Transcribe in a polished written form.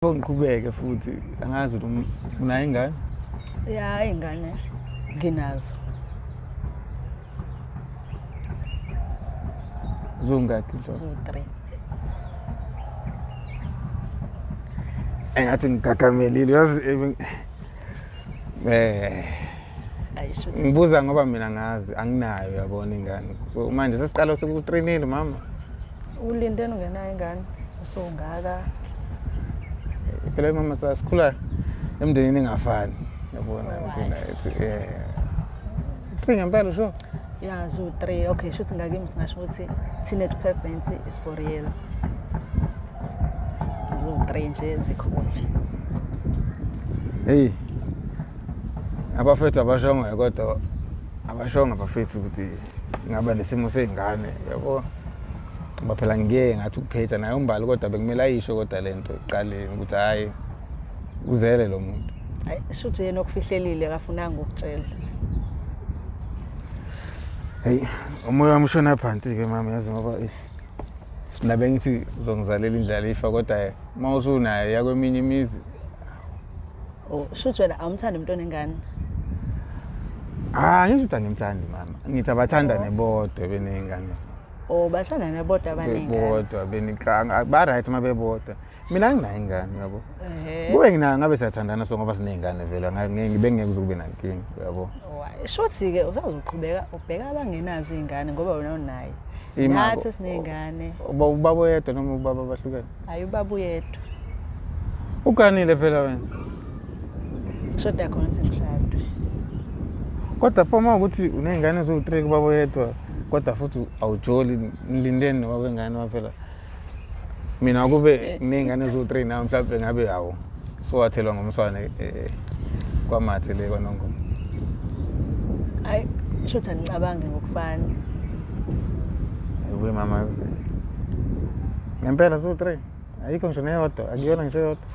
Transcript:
Ngiqhubeke futhi angazi ukuthi unayo ingane? Ya, ingane nginazo. Zungaki nhlobo? Zu-3. Engathi ngigagamelile yazi Ayisho ukuthi ngibuza ngoba mina ngazi anginayo yabona ingane. So manje sesiqala sekutrainile mama. Ulindeni ungenayo ingane usungaka. Phela mama sasikhula emndenini engafani. Yabona thina ethi 3 ngempela sho. Ya, zu-3. Okay, shuthi ngakimi singasho ukuthi teenage pregnancy is for real. Zu-3 nje zikhona. Hey. Abafethu abashongo kodwa abashongo abafethu ukuthi ngaba nesimo sey'ngane yabo. Ngoba phela ngike ngathi ukupheja naye uMbali kodwa bekumele ayisho kodwa lento ekuqaleni ukuthi hhayi uzele lo muntu. Hayi, shuthi yena okufihlelile akafunanga ukutshela. Hey, umoya wami ushona phansi-ke mama yazi ngoba mina bengithi uzongizalela indlalifa kodwa uma usunayo yakweminye imizi. Oh, shuthi wena awumthandi umuntu onengane? Ah, ngisho ukuthi angimthandi mama. Ngithi abathandane bodwa beney'ngane. Oh, bathandane bodwa abaney'ngane. Bodwa beniganga ba right uma bebodwa. Mina anginayo ingane yabo. Ehhe. Kube nginayo ngabe siyathandana so ngoba siney'ngane vele ngeke bengeke kuze kube nankinga yabo. Shuthi-ke usazoqhubeka ubheka abangenazo iy'ngane ngoba wena unayo. Imako. Nathi siney'ngane. Ubaba oyedwa noma ubaba abahlukene? Hayi, ubaba uyedwa. Uganile phela wena. Kushoda khona ukuthi ngishadwe. Kodwa pho uma ukuthi uney'ngane eziwu-3 kubaba oyedwa kodwa futhi awujoli nilindeni nobaba wengane waphela. Mina kube nginey'ngane eziwu-3 nawe mhlawumbe ngabe hawu sowathelwa ngomswane kwamathe le kwaNongoma. Hayi, shuthi angicabangi ngokufana. Ayibuye mamazi. Ngempela ziwu-3. Ayikho ngisho neyodwa, akuyona ngisho eyodwa.